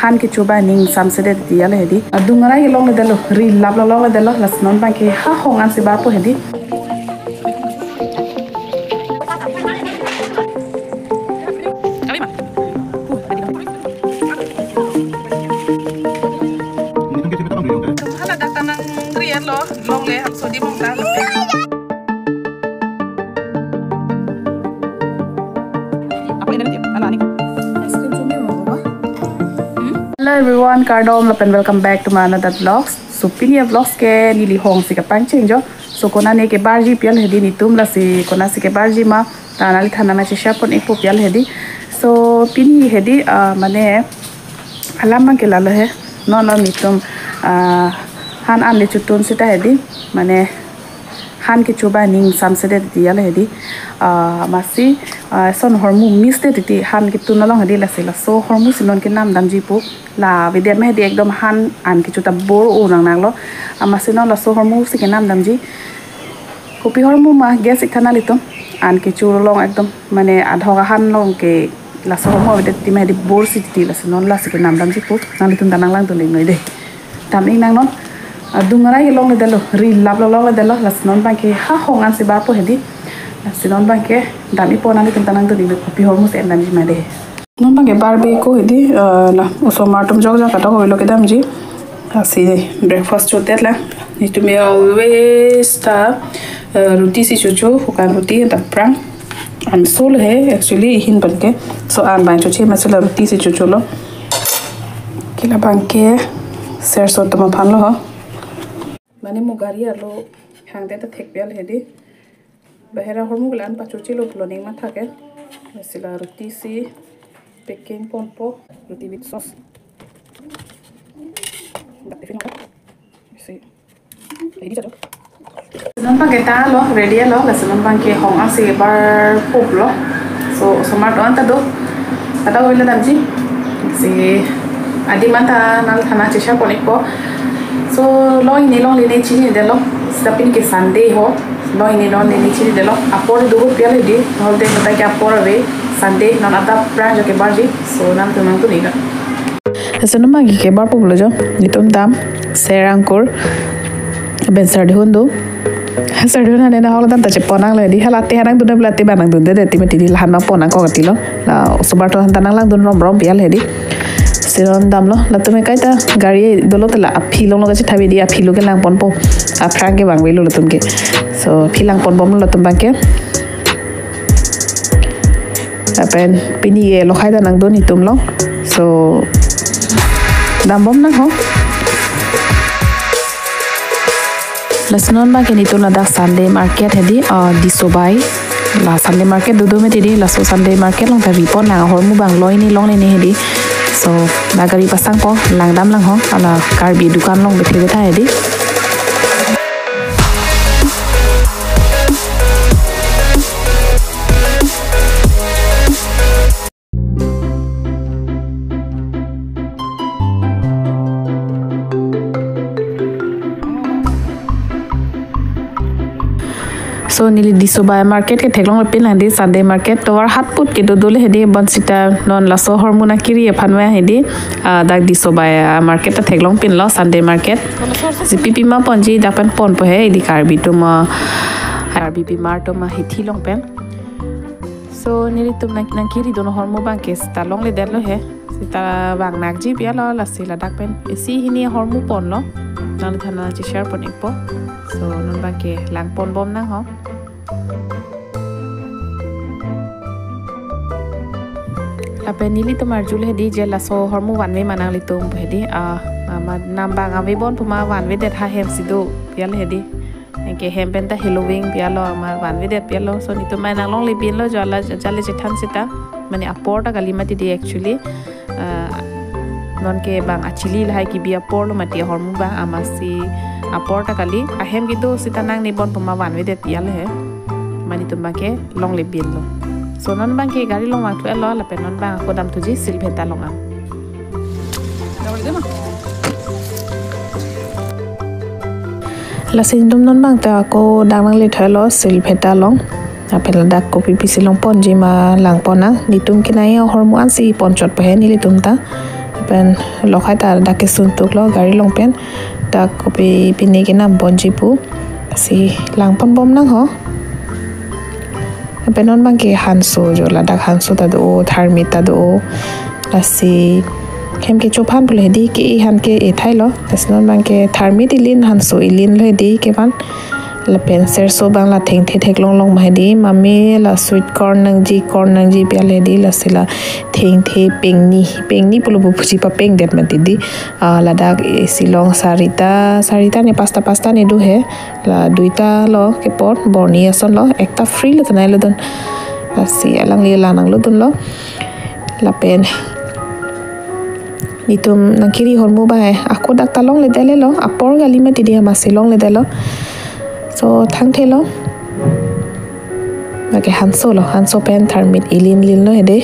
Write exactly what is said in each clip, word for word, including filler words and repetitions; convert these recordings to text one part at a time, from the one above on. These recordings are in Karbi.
Han kecho abang ning samsedet titi ya le hedi. Adung arai kelongledetlo, ri laplo longledetlo, lasi non abangke ha hong ansi barpo hedi. Hala dak tanang rian lo, longle, hapso di mong ta. Hello everyone, kardom lapen welcome back to my another vlogs. So pini avlogs ke neli hongsi kapangcheng jo. So konane kebarji pi ya le hedi netum, lasi konatsi kebarji ma ta nangliphan nangcheshare pon-ikpo pi ya le hedi. So pini hedi, ah, mane alam abangke lalo he. Non non netum, ah, han anle chotun seta hedi. Mane han kecho abang ning samsedet titi ya le hedi. Ah, amatsi, ah, eson ahormu missdet titi han ketun along hedi, lasi laso ahormusi non kenam damji pu. La avedet ma hedi, ekdom han an kecho ta bor-o nangnanglo. Amatsi non laso ahormusi kenam damji. Kopi ahormu ma guess-ik tha nanglitum. An kecho along ekdom mane adhok ahan along ke laso ahormu avedet titi ma hedi, borsi titi, lasi non lasi kenam damji pu. Nanglitum ta nanglangdun-ik noi dei. Dam-ik nang non. Adung arai kelongledetlo, ri laplo longledetlo, lasi non abangke ha hong ansi barpo hedi. Lasi non abangke dam-ikpo, nanglitum ta nangdun-ik noi kopi ahormusi en damji ma dei. Non abangke barbe ko hedi, ah, la osomar atum jokjak kadokave lo kedamji. Lasi breakfast chodet lang. Netum always ta, ah, roti si chocho, hukan roti ta aphrang. An so le he, actually, ihin abangke. So an abang choche amatsi la roti si chocholo. Ke la abangke serso atum aphan lo ho. Mane mo gari arlo hangdet ta thek pi ya le hedi. Bahera ahormu ke la-an pachochelo pulo ning matha ke. Lasi la roti si packing ponpo, roti with sauce. Dak tiffin ko. Si. Ready jo. Non abangke ta lo, ready lo, lasi non abangke hong ansi barpuplo. So osomar do-an ta do. Kadokave lo damji. Si adim anta nangliphan nangcheshare pon-ikpo. So longhini longle ne chinidetlo. Seta pini ke Sunday ho. Longhini longle ne chinidetlo. Apor do pi ya le hedi. Holiday kota ke apor ave. Sunday non adap aphrang jo kebarji. So nangtum nangdun-ik nang. Lasi non abangke kebarpuplo jo. Netum dam, ser angkur, ben sardihun do. Sardihun hane na hol dam ta chepon nanglo hedi. Hala te ha nangdunde, hala te abang nangdunde titi mati di, la han abang pon nangkok tilo. La osomar atum aphan ta nanglangdun romrom pi ya le hedi. Si non damlo, latum kaita gari dolo te la aphi longlo kachethabi di, aphi lo kelang ponpo. Aphrang kevangvelo latum ke. So aphi lang ponbomlo latum abangke. Lapen pini ke lokhai ta nangdun netum lo. So dambom nang ho. Lasi non abangke netum ladak Sunday market hedi, ah, Disobai. La Sunday market dodo mati di, laso Sunday market along ta ripon lang, ahormu abang longhini longle ne hedi. So la gari pasangpo, langdam lang ho, hala Karbi dukan along bethe betha hedi. So neli Disobai market ke theklongpin lang di, Sunday market tovar hatput kedo dole hedi, bonsita non laso ahormu nangkiri aphan ma hedi, ah, dak Disobai, ah, market ta theklongpinlo Sunday market. Si pipi ma ponji, dak pen ponpo he, di Karbi atum, ah, Karbi pimar atum, ah, hithi along pen. So nelitum nang nangkiri dun ahormu abangke seta longledetlo he. Seta vang nakji pi ya lo, lasi ladak pen isi hini ahormu ponlo. Nangliphan nangcheshare pon-ikpo. So non abangke lang ponbom nang ho. Lapen nelitum arjule hedi je laso ahormu vanve ma nanglitum pu hedi, ah, ah, ma nam abang avebom pu ma vanvedet, ha hem si do pi ya le hedi. Anke hem pen ta heloving pi ya lo, amat vanvedet pi ya lo. So netum mai nanglongle binlo jo, ala jale chethan seta. Mane apor ta kali mati di actually. Ah, non ke bang achili lahai kebi aporlo mati ahormu abang, amatsi apor ta kali. Ahem kedo seta nangnebom pu ma vanvedet pi ya le he. Mane netum abangke longle binlo. So non abangke gari along vangthu-etlo, lapen non abang ako damthuji Silveta along an. Lasi netum non abang ta ako dak nangle thulo Silveta along. Lapen ladak kopi pisi long ponji ma lang pon nang. Netum kenai ahormu ansi ponchotpo he nelitum ta. Pen lokhai ta dak ke suntuk lo gari along pen. Dak kopi pine kenam ponji pu. Si lang ponbom nang ho. Pen non abang ke hanso jo, ladak hanso ta do, tharmit ta do. Lasi hem kechophan pulo hedi ke-e han ke-e thai lo. Lasi non abang ke tharmit ilin hanso ilin lo hedi kevan. Lapen serso abang la thengthe theklong long ma hedi, mame la sweet corn nangji, corn nangji pi ale hedi, lasi la thengthe pengni, pengni pulo pu puji papeng det mati di. Ah, ladak isi along sarita, sarita ne pasta, pasta ne do he. La duita lo kepot, borni ason lo, ekta free lo tanai lo dun. Lasi alangli la nanglo dunlo. Lapen netum nangkiri ahormu abang he, ako dak ta longledetlo, apor kali mati di, amatsi longledetlo. So, thangthelo. Lake hanso lo, hanso pen tharmit ilin lin lo hedi.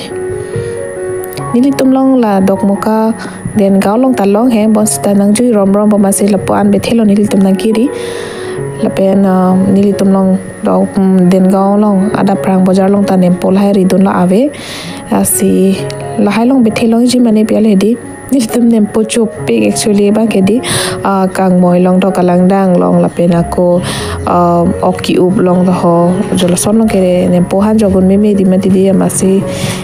Nelitum along la Dokmoka Dengaon along ta long he, bonsita nangjui romrom bom, amatsi lapu-an bethelo nelitum nangkiri. Lapen, um, nelitum along dok, um, Dengaon along adap aphrang bojar along ta nempo lahai ridun lo ave. Lasi lahai along bethelongji mane pi ale hedi. Nelitum nempo chopik actually abang ke di, ah, Kangmoi along, Dokalangdang along lapen ako, ah, Ok Ki-up along do ho. Jo lason along ke nempo han jogun meme di mati di, amatsi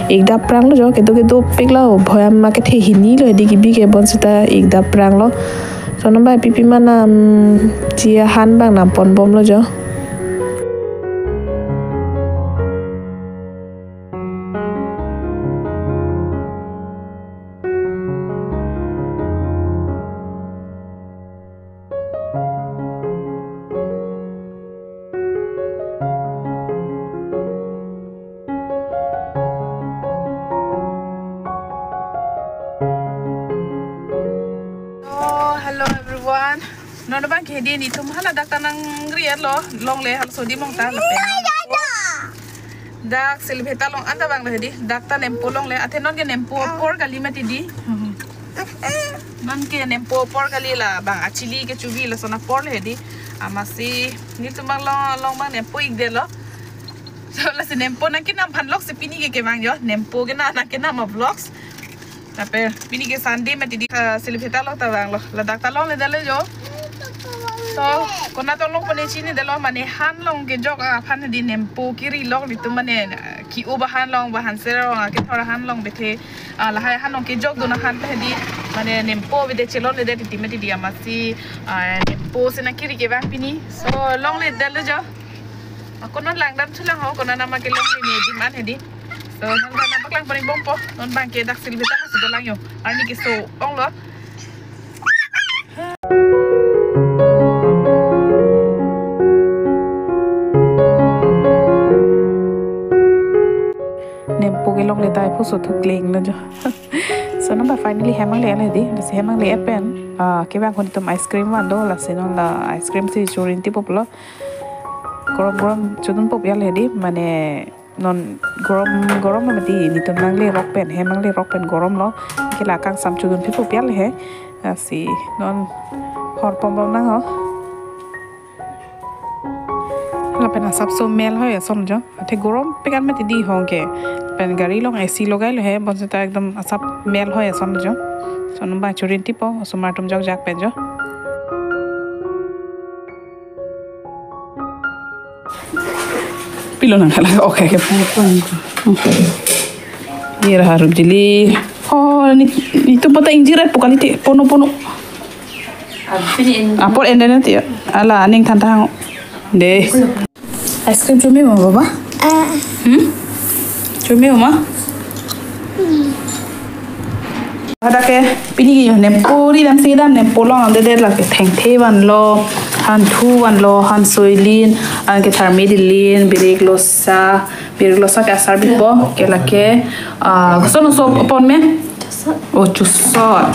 ik adap aphrang lo jo, kedo kedo pik lo, bhoyam ma kethe hini lo hedi kebi ke, bonsita ik adap aphrang lo. So non abang pipi manam chia han abang nam ponbom lo jo. Oh, hello everyone. Non abang ke hedi netum hala dak ta nangri lo, longle halaso adim along ta lapen. Dak Silveta along anta abang lo hedi, dak ta nempo longle, athe non ke nempo apor kali mati di. Non ke nempo apor kali, la abang achili kechuvi lason apor lo hedi. Amatsi netum abang long, long abang nempo ikdetlo. So lasi nempo nangkenam aphan vlogs si pini ke kevang jo, nempo kena nangkenam a-vlogs. Lapen pini ke Sunday mati di, ah, Silveta along ta vanglo. Ladak ta longledetlo jo. So, konat along pone chinidetlo, mane han along kejok aphan di nempo kiri lok netum mane, ah, ki-up ahan along, ba hanser along, ah, kethor ahan along bethe, ah, lahai ahan along kejokdun ahan ta di, mane nempo bede chelongledet titi mati di, amatsi, ah, nempo si nangkiri kevang pini. So, longledetlo jo. Ako non langdam chulang ho, konat nama kelong ni ne di man hedi. So, non abang nangpaklang pon-ik bompo, non abang ke dak Silveta along si dolang jo. Arni keso-ong lo. Nempo kelongle ta iphu so thuk leng lo jo. So, non abang finally hem nangle-et hedi, lasi hem nangle-et pen, ah, kevang akhon netum ice cream van do, lasi non la ice cream si chorinti pop lo. Gorom gorom chodun pop ale hedi, mane non gorom gorom lo mati, netum nangle rok pen, hem nangle rok pen gorom lo. Ke la kangsam chodun phi pop ale he. Lasi non hor ponbom nang ho. Lapen asapso mel hoi ason jo. Athe gorom pik an mati di hong ke. Pen gari along A C logai lo he, bonsita ekdom asap mel hoi ason jo. So non abang chorinti po, osomar atum jokjak pen jo. Pilo nang hala, okay, okay. Ye ra harum jili. Oh, ne, netum pata ingjir ai pu kali ti, pono, pono. Apor ende na ti. Ala, aning than tang. De. Ice cream chome ma, baba? Hmm? Chome ma? Hadak ke pini ke jo nempo ridam si dam, nempo longledet, lake thengthe vanlo, hanthu vanlo, hanso ilin, anke tharmit ilin, birik losa, birik losa ke asar bipo, ke lake, ah, koson oso pon me? O chusot.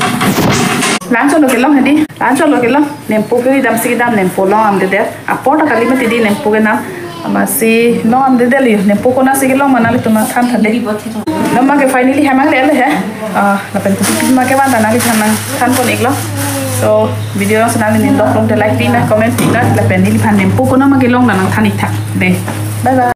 La-anchot lo kelong hedi, la-anchot lo kelong. Nempo ke ridam si dam, nempo longledet. Apor ta kali mati di nempo kenam. Amatsi longledetlo, nempo konat si kelong ma nanglitum nangthan tha de. Non abang ke finally hem nangle-et he. Ah, lapen kopi pi ma kevan ta nangli than nangthan pon-iklo. So, video along si nangli ning dok long te like pi na, comment pi na, lapen neliphan nempo konat ma kelong nangthan-ik tha de. Bye bye.